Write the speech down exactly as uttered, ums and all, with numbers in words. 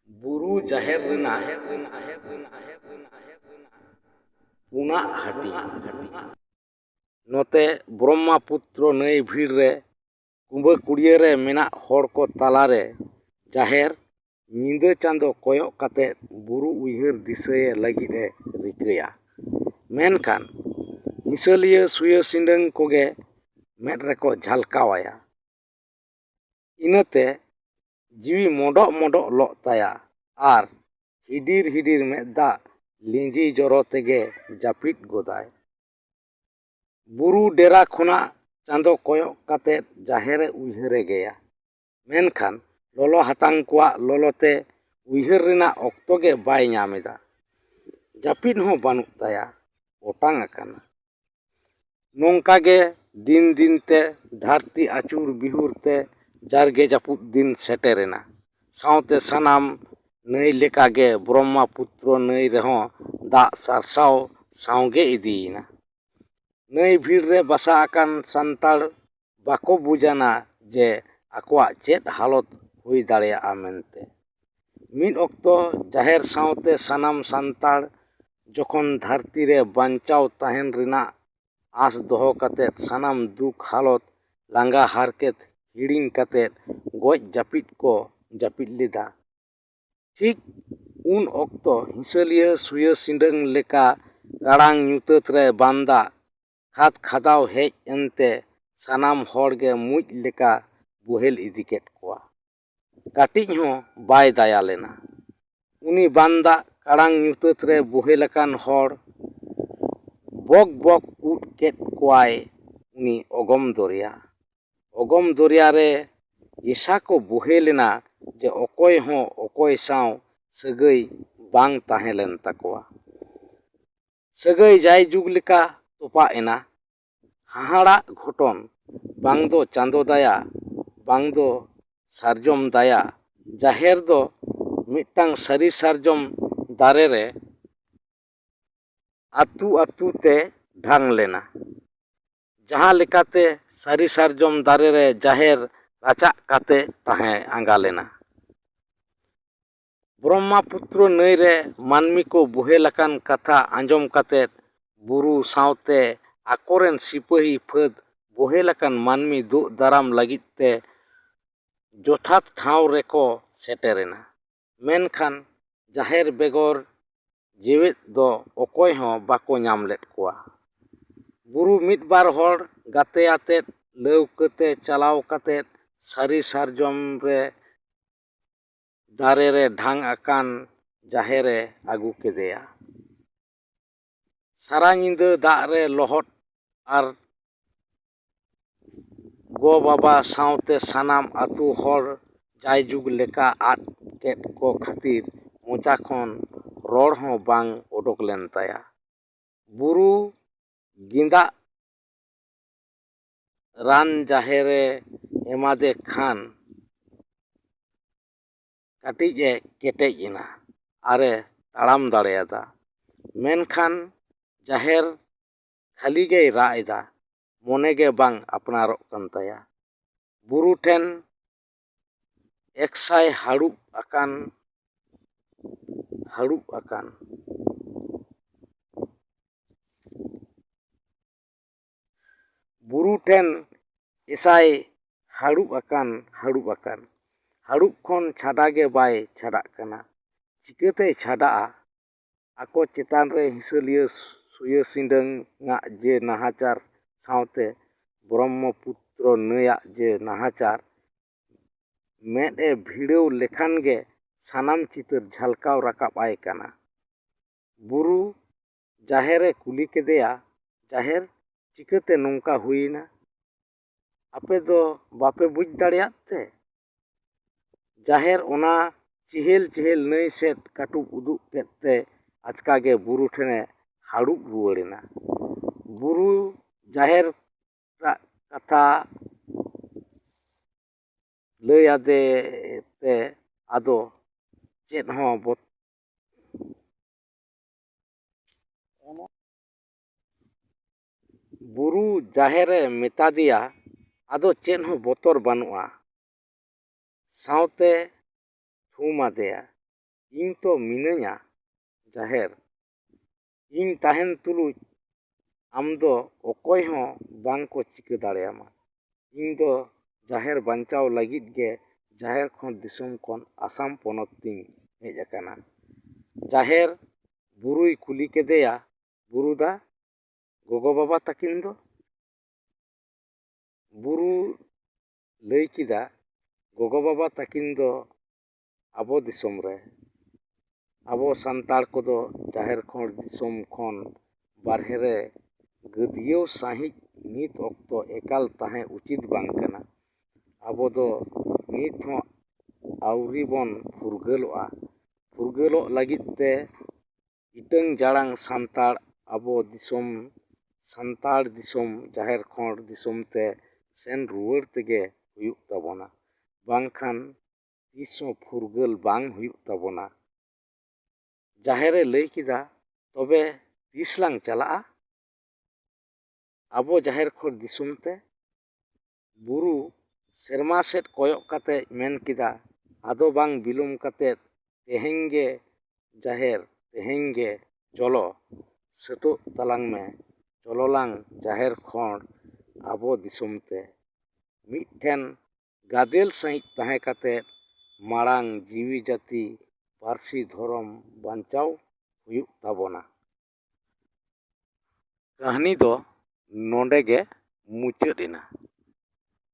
ᱵᱩᱨᱩ ᱡᱟᱦᱮᱨ ᱨᱮᱱᱟᱜ ᱯᱩᱱᱟᱜ ᱦᱟᱹᱴᱤᱧ᱾ ᱱᱚᱛᱮ ᱵᱨᱚᱦᱢᱟᱯᱩᱛᱨᱚ ᱱᱟᱹᱭ ᱵᱷᱤᱲ ᱨᱮ ᱠᱩᱸᱵᱟᱹ ᱠᱩᱲᱤᱭᱟᱹ ᱨᱮ ᱢᱮᱱᱟᱜ ᱦᱚᱲ ᱠᱚ ᱛᱟᱞᱟᱨᱮ ᱡᱟᱦᱮᱨ ᱧᱤᱫᱟᱹ ᱪᱟᱸᱫᱚ ᱠᱚᱭᱚᱜ ᱠᱟᱛᱮ ᱵᱩᱨᱩ ᱩᱭᱦᱟᱹᱨ ᱫᱤᱥᱟᱹᱭᱮ ᱞᱟᱹᱜᱤᱫ ᱮ ᱨᱤᱠᱟᱹᱭᱟ᱾ ᱢᱮᱱᱠᱷᱟᱱ ᱦᱤᱥᱟᱹᱞᱤᱭᱟᱹ ᱥᱩᱭᱟᱹ ᱥᱤᱸᱰᱟᱹᱝ ᱠᱚᱜᱮ ᱢᱮᱫ ᱨᱮᱠᱚ ᱡᱷᱟᱞᱠᱟᱣ ᱟᱭᱟ᱾ ᱤᱱᱟᱹᱛᱮ ᱡᱤᱣᱤ ᱢᱚᱰᱚᱜ ᱢᱚᱰᱚᱜ ᱞᱚᱜ ᱛᱟᱭᱟ ᱟᱨ ᱦᱤᱰᱤᱨ ᱦᱤᱰᱤᱨ ᱢᱮᱫ ᱫᱟᱜ ᱞᱤᱸᱡᱤ ᱡᱚᱨᱚ ᱛᱮᱜᱮ ᱡᱟᱹᱯᱤᱫ ᱜᱚᱫᱟᱭ᱾ ᱵᱩᱨᱩ ᱰᱮᱨᱟ ᱠᱷᱚᱱᱟᱜ ᱪᱟᱸᱫᱚ ᱠᱚᱭᱚᱜ ᱠᱟᱛᱮ ᱡᱟᱦᱮᱨᱮ ᱩᱭᱦᱟᱹᱨᱮ ᱜᱮᱭᱟ᱾ ᱢᱮᱱᱠᱷᱟᱱ ᱞᱚᱞᱚ ᱦᱟᱛᱟᱝ ᱠᱚᱣᱟᱜ ᱞᱚᱞᱚ ᱛᱮ ᱩᱭᱦᱟᱹᱨ ᱨᱮᱱᱟᱜ ᱚᱠᱛᱚ ᱜᱮ ᱵᱟᱭ ᱧᱟᱢ ᱮᱫᱟ᱾ ᱡᱟᱹᱯᱤᱫ ᱦᱚᱸ ᱵᱟᱹᱱᱩᱜ ᱛᱟᱭᱟ ᱚᱴᱟᱝ ᱟᱠᱟᱱᱟ᱾ ᱱᱚᱝᱠᱟ ᱜᱮ ᱫᱤᱱ ᱫᱤᱱ ᱛᱮ ᱫᱷᱟᱹᱨᱛᱤ ᱟᱹᱪᱩᱨ ᱵᱤᱦᱩᱨ ᱛᱮ ᱡᱟᱨᱜᱮ ᱡᱟᱹᱯᱩᱫ ᱫᱤᱱ ᱥᱮᱴᱮᱨᱮᱱᱟ᱾ ᱥᱟᱶᱛᱮ ᱥᱟᱱᱟᱢ ᱱᱟᱹᱭ ᱞᱮᱠᱟᱜᱮ ᱵᱨᱚᱦᱢᱟᱯᱩᱛᱨᱚ ᱱᱟᱹᱭ ᱨᱮᱦᱚᱸ ᱫᱟᱜ ᱥᱟᱨᱥᱟᱣ ᱥᱟᱶᱜᱮ ᱤᱫᱤᱭᱮᱱᱟ᱾ ᱱᱟᱹᱭ ᱵᱷᱤᱲ ᱨᱮ ᱵᱟᱥᱟ ᱟᱠᱟᱱ ᱥᱟᱱᱛᱟᱲ ᱵᱟᱠᱚ ᱵᱩᱡᱟᱱᱟ ᱡᱮ ᱟᱠᱚᱣᱟᱜ ᱪᱮᱫ ᱦᱟᱞᱚᱛ ᱦᱩᱭ ᱫᱟᱲᱮᱭᱟᱜᱼᱟ ᱢᱮᱱᱛᱮ᱾ ᱢᱤᱫ ᱚᱠᱛᱚ ᱡᱟᱦᱮᱨ ᱥᱟᱶᱛᱮ ᱥᱟᱱᱟᱢ ᱥᱟᱱᱛᱟᱲ ᱡᱚᱠᱷᱚᱱ ᱫᱷᱟᱹᱨᱛᱤ ᱨᱮ ᱵᱟᱧᱪᱟᱣ ᱛᱟᱦᱮᱱ ᱨᱮᱱᱟᱜ ᱟᱸᱥ ᱫᱚᱦᱚ ᱠᱟᱛᱮ ᱥᱟᱱᱟᱢ ᱫᱩᱠ ᱦᱟᱞᱚᱛ ᱞᱟᱸᱜᱟ ᱦᱟᱨᱠᱮᱛ ᱦᱤᱲᱤᱧ ᱠᱟᱛᱮ ᱜᱚᱡ ᱡᱟᱹᱯᱤᱫ ᱠᱚ ᱡᱟᱹᱯᱤᱫ ᱞᱮᱫᱟ᱾ ᱴᱷᱤᱠ ᱩᱱ ᱚᱠᱛᱚ ᱦᱤᱥᱟᱹᱞᱤᱭᱟᱹ ᱥᱩᱭᱟᱹ ᱥᱤᱸᱰᱟᱹᱝ ᱞᱮᱠᱟ ᱠᱟᱲᱟᱝ ᱧᱩᱛᱟᱹᱛ ᱨᱮ ᱵᱟᱱᱫᱟ ᱠᱷᱟᱫᱽ ᱠᱷᱟᱫᱟᱣ ᱦᱮᱡ ᱮᱱᱛᱮ ᱥᱟᱱᱟᱢ ᱦᱚᱲ ᱜᱮ ᱢᱩᱸᱡ ᱞᱮᱠᱟ ᱵᱳᱦᱮᱞ ᱤᱫᱤ ᱠᱮᱫ ᱠᱚᱣᱟ᱾ ᱠᱟᱹᱴᱤᱡ ᱦᱚᱸ ᱵᱟᱭ ᱫᱟᱭᱟ ᱞᱮᱱᱟ᱾ ᱩᱱᱤ ᱵᱟᱱᱫᱟ ᱠᱟᱲᱟᱝ ᱧᱩᱛᱟᱹᱛ ᱨᱮ ᱵᱳᱦᱮᱞ ᱟᱠᱟᱱ ᱦᱚᱲ ᱵᱚᱠ ᱵᱚᱠ ᱩᱫ ᱠᱮᱫ ᱠᱚᱣᱟᱭ ᱩᱱᱤ ᱚᱜᱚᱢ ᱫᱚᱨᱭᱟ᱾ ᱚᱜᱚᱢ ᱫᱚᱨᱭᱟ ᱨᱮ ᱮᱥᱟ ᱠᱚ ᱵᱳᱦᱮᱞ ᱮᱱᱟ ᱡᱮ ᱚᱠᱚᱭ ᱦᱚᱸ ᱚᱠᱚᱭ ᱥᱟᱶ ᱥᱟᱹᱜᱟᱹᱭ ᱵᱟᱝ ᱛᱟᱦᱮᱸ ᱞᱮᱱ ᱛᱟᱠᱚᱣᱟ᱾ ᱥᱟᱹᱜᱟᱹᱭ ᱡᱟᱭᱡᱩᱜᱽ ᱞᱮᱠᱟ ᱛᱚᱯᱟᱜ ᱮᱱᱟ᱾ ᱦᱟᱦᱟᱲᱟᱜ ᱜᱷᱚᱴᱚᱱ, ᱵᱟᱝ ᱫᱚ ᱪᱟᱸᱫᱚ ᱫᱟᱭᱟ, ᱵᱟᱝ ᱫᱚ ᱥᱟᱨᱡᱚᱢ ᱫᱟᱭᱟ᱾ ᱡᱟᱦᱮᱨ ᱫᱚ ᱢᱤᱫᱴᱟᱝ ᱥᱟᱹᱨᱤ ᱥᱟᱨᱡᱚᱢ ᱫᱟᱨᱮ ᱨᱮ ᱟᱹᱛᱩ ᱟᱹᱛᱩ ᱛᱮ ᱰᱷᱟᱝ ᱞᱮᱱᱟ᱾ ᱡᱟᱦᱟᱸ ᱞᱮᱠᱟᱛᱮ ᱥᱟᱹᱨᱤ ᱥᱟᱨᱡᱚᱢ ᱫᱟᱨᱮ ᱨᱮ ᱡᱟᱦᱮᱨ ᱨᱟᱪᱟᱜ ᱠᱟᱛᱮ ᱛᱟᱦᱮᱸ ᱟᱸᱜᱟ ᱞᱮᱱᱟ᱾ ᱵᱨᱚᱦᱢᱟᱯᱩᱛᱨᱚ ᱱᱟᱹᱭ ᱨᱮ ᱢᱟᱹᱱᱢᱤ ᱠᱚ ᱵᱚᱦᱮᱞ ᱟᱠᱟᱱ ᱠᱟᱛᱷᱟ ᱟᱸᱡᱚᱢ ᱠᱟᱛᱮ ᱵᱩᱨᱩ ᱥᱟᱶᱛᱮ ᱟᱠᱚᱨᱮᱱ ᱥᱤᱯᱟᱹᱦᱤ ᱯᱷᱟᱹᱫ ᱵᱚᱦᱮᱞ ᱟᱠᱟᱱ ᱢᱟᱹᱱᱢᱤ ᱫᱩᱜ ᱫᱟᱨᱟᱢ ᱞᱟᱹᱜᱤᱫ ᱛᱮ ᱡᱚᱛᱷᱟᱛ ᱴᱷᱟᱶ ᱨᱮᱠᱚ ᱥᱮᱴᱮᱨᱮᱱᱟ᱾ ᱢᱮᱱᱠᱷᱟᱱ ᱡᱟᱦᱮᱨ ᱵᱮᱜᱚᱨ ᱡᱮᱣᱮᱫ ᱫᱚ ᱚᱠᱚᱭ ᱦᱚᱸ ᱵᱟᱠᱚ ᱧᱟᱢ ᱞᱮᱫ ᱠᱚᱣᱟ᱾ ᱵᱩᱨᱩ ᱢᱤᱫ ᱵᱟᱨ ᱦᱚᱲ ᱜᱟᱛᱮ ᱟᱛᱮᱫ ᱞᱟᱹᱣᱠᱟᱹ ᱛᱮ ᱪᱟᱞᱟᱣ ᱠᱟᱛᱮᱫ ᱥᱟᱹᱨᱤ ᱥᱟᱨᱡᱚᱢ ᱨᱮ ᱫᱟᱨᱮ ᱨᱮ ᱰᱷᱟᱝ ᱟᱠᱟᱱ ᱡᱟᱦᱮᱨ ᱮ ᱟᱹᱜᱩ ᱠᱮᱫᱮᱭᱟ᱾ ᱥᱟᱨᱟ ᱧᱤᱫᱟᱹ ᱫᱟᱜ ᱨᱮ ᱞᱚᱦᱚᱫ ᱟᱨ ᱜᱚ ᱵᱟᱵᱟ ᱥᱟᱶᱛᱮ ᱥᱟᱱᱟᱢ ᱟᱹᱛᱩ ᱦᱚᱲ ᱡᱟᱭᱡᱩᱜᱽ ᱞᱮᱠᱟ ᱟᱫ ᱠᱮᱫ ᱠᱚ ᱠᱷᱟᱹᱛᱤᱨ ᱢᱚᱪᱟ ᱠᱷᱚᱱ ᱨᱚᱲ ᱦᱚᱸ ᱵᱟᱝ ᱚᱰᱚᱠ ᱞᱮᱱ ᱛᱟᱭᱟ᱾ ᱵᱩᱨᱩ ᱜᱮᱸᱫᱟᱜ ᱨᱟᱱ ᱡᱟᱦᱮᱨᱮ ᱮᱢᱟᱫᱮ ᱠᱷᱟᱱ ᱠᱟᱹᱴᱤᱡ ᱮ ᱠᱮᱴᱮᱡ ᱮᱱᱟ ᱟᱨᱮ ᱛᱟᱲᱟᱢ ᱫᱟᱲᱮᱭᱟᱫᱟ᱾ ᱢᱮᱱᱠᱷᱟᱱ ᱡᱟᱦᱮᱨ ᱠᱷᱟᱹᱞᱤ ᱜᱮᱭ ᱨᱟᱜ ᱮᱫᱟ, ᱢᱚᱱᱮ ᱜᱮ ᱵᱟᱝ ᱟᱯᱱᱟᱨᱚᱜ ᱠᱟᱱ ᱛᱟᱭᱟ᱾ ᱵᱩᱨᱩ ᱴᱷᱮᱱ ᱮᱠᱥᱟᱭ ᱦᱟᱹᱲᱩᱵ ᱟᱠᱟᱱ, ᱦᱟᱹᱲᱩᱵ ᱟᱠᱟᱱ᱾ ᱵᱩᱨᱩ ᱴᱷᱮᱱ ᱮᱥᱟᱭ ᱦᱟᱹᱲᱩᱵ ᱟᱠᱟᱱ, ᱦᱟᱹᱲᱩᱵ ᱟᱠᱟᱱ᱾ ᱦᱟᱹᱲᱩᱵ ᱠᱷᱚᱱ ᱪᱷᱟᱰᱟ ᱜᱮ ᱵᱟᱭ ᱪᱷᱟᱰᱟᱜ ᱠᱟᱱᱟ᱾ ᱪᱤᱠᱟᱹᱛᱮᱭ ᱪᱷᱟᱰᱟᱜᱼᱟ? ᱟᱠᱚ ᱪᱮᱛᱟᱱ ᱨᱮ ᱦᱤᱥᱟᱹᱞᱤᱭᱟᱹ ᱥᱩᱭᱟᱹ ᱥᱤᱸᱰᱟᱹᱝ ᱟᱜ ᱡᱮ ᱱᱟᱦᱟᱪᱟᱨ ᱥᱟᱶᱛᱮ ᱵᱨᱚᱦᱢᱚᱯᱩᱛᱨᱚ ᱱᱟᱹᱭᱟᱜ ᱡᱮ ᱱᱟᱦᱟᱪᱟᱨ, ᱢᱮᱫ ᱮ ᱵᱷᱤᱲᱟᱹᱣ ᱞᱮᱠᱷᱟᱱ ᱜᱮ ᱥᱟᱱᱟᱢ ᱪᱤᱛᱟᱹᱨ ᱡᱷᱟᱞᱠᱟᱣ ᱨᱟᱠᱟᱵ ᱟᱭ ᱠᱟᱱᱟ᱾ ᱵᱩᱨᱩ ᱡᱟᱦᱮᱨ ᱮ ᱠᱩᱞᱤ ᱠᱮᱫᱮᱭᱟ, "ᱡᱟᱦᱮᱨ, ᱪᱤᱠᱟᱹᱛᱮ ᱱᱚᱝᱠᱟ ᱦᱩᱭᱮᱱᱟ? ᱟᱯᱮ ᱫᱚ ᱵᱟᱯᱮ ᱵᱩᱡᱽ ᱫᱟᱲᱮᱭᱟᱫ ᱛᱮ?" ᱡᱟᱦᱮᱨ ᱚᱱᱟ ᱪᱮᱦᱮᱞ ᱪᱮᱦᱮᱞ ᱱᱟᱹᱭ ᱥᱮᱫ ᱠᱟᱹᱴᱩᱵ ᱩᱫᱩᱜ ᱠᱮᱫ ᱛᱮ ᱟᱪᱠᱟ ᱜᱮ ᱵᱩᱨᱩ ᱴᱷᱮᱱᱮ ᱦᱟᱹᱲᱩᱵ ᱨᱩᱣᱟᱹᱲ ᱮᱱᱟ᱾ ᱵᱩᱨᱩ ᱡᱟᱦᱮᱨ ᱨᱟᱜ ᱠᱟᱛᱷᱟ ᱞᱟᱹᱭ ᱟᱫᱮ ᱛᱮ ᱟᱫᱚ ᱪᱮᱫ ᱦᱚᱸ ᱵᱚᱛ-, ᱵᱩᱨᱩ ᱡᱟᱦᱮᱨ ᱮ ᱢᱮᱛᱟ ᱫᱮᱭᱟ, ᱟᱫᱚ ᱪᱮᱫ ᱦᱚᱸ ᱵᱚᱛᱚᱨ ᱵᱟᱹᱱᱩᱜᱼᱟ᱾ ᱥᱟᱶᱛᱮ ᱛᱷᱩᱢ ᱟᱫᱮᱭᱟ᱾ ᱤᱧ ᱛᱚ ᱢᱤᱱᱟᱹᱧᱟ ᱡᱟᱦᱮᱨ᱾ ᱤᱧ ᱛᱟᱦᱮᱱ ᱛᱩᱞᱩᱡ ᱟᱢ ᱫᱚ ᱚᱠᱚᱭ ᱦᱚᱸ ᱵᱟᱝ ᱠᱚ ᱪᱤᱠᱟᱹ ᱫᱟᱲᱮᱭᱟᱢᱟ᱾ ᱤᱧ ᱫᱚ ᱡᱟᱦᱮᱨ ᱵᱟᱧᱪᱟᱣ ᱞᱟᱹᱜᱤᱫ ᱜᱮ ᱡᱟᱦᱮᱨ ᱠᱷᱚᱸᱰ ᱫᱤᱥᱚᱢ ᱠᱷᱚᱱ ᱟᱥᱟᱢ ᱯᱚᱱᱚᱛ ᱛᱤᱧ ᱦᱮᱡ ᱟᱠᱟᱱᱟ᱾ ᱡᱟᱦᱮᱨ ᱵᱩᱨᱩᱭ ᱠᱩᱞᱤ ᱠᱮᱫᱮᱭᱟ, ᱵᱩᱨᱩ ᱫᱟ, ᱜᱚᱜᱚ ᱵᱟᱵᱟ ᱛᱟᱹᱠᱤᱱ ᱫᱚ? ᱵᱩᱨᱩ ᱞᱟᱹᱭ ᱠᱮᱫᱟ, ᱜᱚᱜᱚ ᱵᱟᱵᱟ ᱛᱟᱹᱠᱤᱱ ᱫᱚ ᱟᱵᱚ ᱫᱤᱥᱚᱢ ᱨᱮ, ᱟᱵᱚ ᱥᱟᱱᱛᱟᱲ ᱠᱚᱫᱚ ᱡᱟᱦᱮᱨ ᱠᱷᱚᱸᱰ ᱫᱤᱥᱚᱢ ᱠᱷᱚᱱ ᱵᱟᱨᱦᱮ ᱨᱮ ᱜᱟᱹᱫᱭᱟᱹᱣ ᱥᱟᱺᱦᱤᱡ ᱱᱤᱛ ᱚᱠᱛᱚ ᱮᱠᱟᱞ ᱛᱟᱦᱮᱸ ᱩᱪᱤᱛ ᱵᱟᱝ ᱠᱟᱱᱟ᱾ ᱟᱵᱚ ᱫᱚ ᱱᱤᱛ ᱦᱚᱸ ᱟᱹᱣᱨᱤ ᱵᱚᱱ ᱯᱷᱩᱨᱜᱟᱹᱞᱚᱜᱼᱟ᱾ ᱯᱷᱩᱨᱜᱟᱹᱞᱚᱜ ᱞᱟᱹᱜᱤᱫ ᱛᱮ ᱤᱴᱟᱹᱝ ᱡᱟᱲᱟᱝ ᱥᱟᱱᱛᱟᱲ ᱟᱵᱚ ᱫᱤᱥᱚᱢ, ᱥᱟᱱᱛᱟᱲ ᱫᱤᱥᱚᱢ ᱡᱟᱦᱮᱨ ᱠᱷᱚᱸᱰ ᱫᱤᱥᱚᱢ ᱛᱮ ᱥᱮᱱ ᱨᱩᱣᱟᱹᱲ ᱛᱮᱜᱮ ᱦᱩᱭᱩᱜ ᱛᱟᱵᱚᱱᱟ, ᱵᱟᱝᱠᱷᱟᱱ ᱛᱤᱥ ᱦᱚᱸ ᱯᱷᱩᱨᱜᱟᱹᱞ ᱵᱟᱝ ᱦᱩᱭᱩᱜ ᱛᱟᱵᱚᱱᱟ᱾ ᱡᱟᱦᱮᱨᱮ ᱞᱟᱹᱭ ᱠᱮᱫᱟ, ᱛᱚᱵᱮ ᱛᱤᱥ ᱞᱟᱝ ᱪᱟᱞᱟᱜᱼᱟ ᱟᱵᱚ ᱡᱟᱦᱮᱨ ᱠᱷᱚᱸᱰ ᱫᱤᱥᱚᱢ ᱛᱮ? ᱵᱩᱨᱩ ᱥᱮᱨᱢᱟ ᱥᱮᱫ ᱠᱚᱭᱚᱜ ᱠᱟᱛᱮ ᱢᱮᱱ ᱠᱮᱫᱟ, ᱟᱫᱚ ᱵᱟᱝ ᱵᱤᱞᱚᱢ ᱠᱟᱛᱮ ᱛᱮᱦᱮᱧ ᱜᱮ ᱡᱟᱦᱮᱨ, ᱛᱮᱦᱮᱧ ᱜᱮ ᱪᱚᱞᱚ, ᱥᱟᱹᱛᱚᱜ ᱛᱟᱞᱟᱝ ᱢᱮ, ᱪᱚᱞᱚᱞᱟᱝ ᱡᱟᱦᱮᱨ ᱠᱷᱚᱸᱰ ᱟᱵᱚ ᱫᱤᱥᱚᱢ ᱛᱮ᱾ ᱢᱤᱫᱴᱷᱮᱱ ᱜᱟᱫᱮᱞ ᱥᱟᱺᱦᱤᱡ ᱛᱟᱦᱮᱸ ᱠᱟᱛᱮ ᱢᱟᱲᱟᱝ ᱡᱤᱣᱤ ᱡᱟᱹᱛᱤ, ᱯᱟᱹᱨᱥᱤ, ᱫᱷᱚᱨᱚᱢ ᱵᱟᱧᱪᱟᱣ ᱦᱩᱭᱩᱜ ᱛᱟᱵᱚᱱᱟ᱾ ᱠᱟᱹᱦᱱᱤ ᱫᱚ ᱱᱚᱰᱮ ᱜᱮ ᱢᱩᱪᱟᱹᱫ ᱮᱱᱟ᱾